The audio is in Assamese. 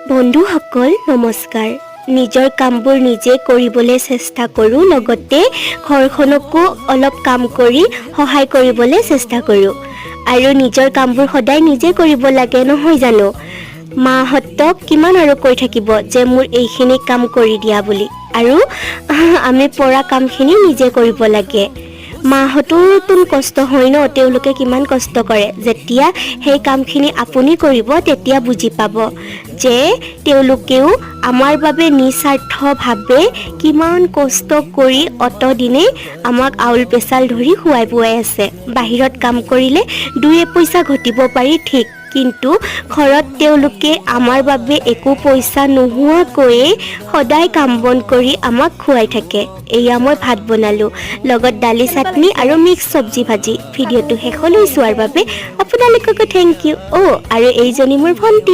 বন্ধুসকল, নমস্কাৰ। নিজৰ কামবোৰ নিজে কৰিবলৈ চেষ্টা কৰোঁ, লগতে ঘৰখনকো অলপ কাম কৰি সহায় কৰিবলৈ চেষ্টা কৰোঁ। আৰু নিজৰ কামবোৰ সদায় নিজে কৰিব লাগে, নহয় জানো? মাহঁতক কিমান আৰু কৈ থাকিব যে মোৰ এইখিনি কাম কৰি দিয়া বুলি? আৰু আমি পৰা কামখিনি নিজে কৰিব লাগে। মাহঁতৰোতো কষ্ট হয় ন? তেওঁলোকে কিমান কষ্ট কৰে। যেতিয়া সেই কামখিনি আপুনি কৰিব, তেতিয়া বুজি পাব যে তেওঁলোকেও আমাৰ বাবে নিস্বাৰ্থভাৱে কিমান কষ্ট কৰি অতদিনে আমাক আউল পেচাল ধৰি খুৱাই বোৱাই আছে। বাহিৰত কাম কৰিলে দুই এপইচা ঘটিব পাৰি ঠিক, কিন্তু ঘৰত তেওঁলোকে আমাৰ বাবে একো পইচা নোহোৱাকৈয়ে সদায় কাম বন কৰি আমাক খুৱাই থাকে। এয়া মই ভাত বনালোঁ, লগত দালি, চাটনি আৰু মিক্স চব্জি ভাজি। ভিডিঅ'টো শেষলৈ চোৱাৰ বাবে আপোনালোককো thank U. অ' আৰু এইজনী মোৰ ভণ্টি।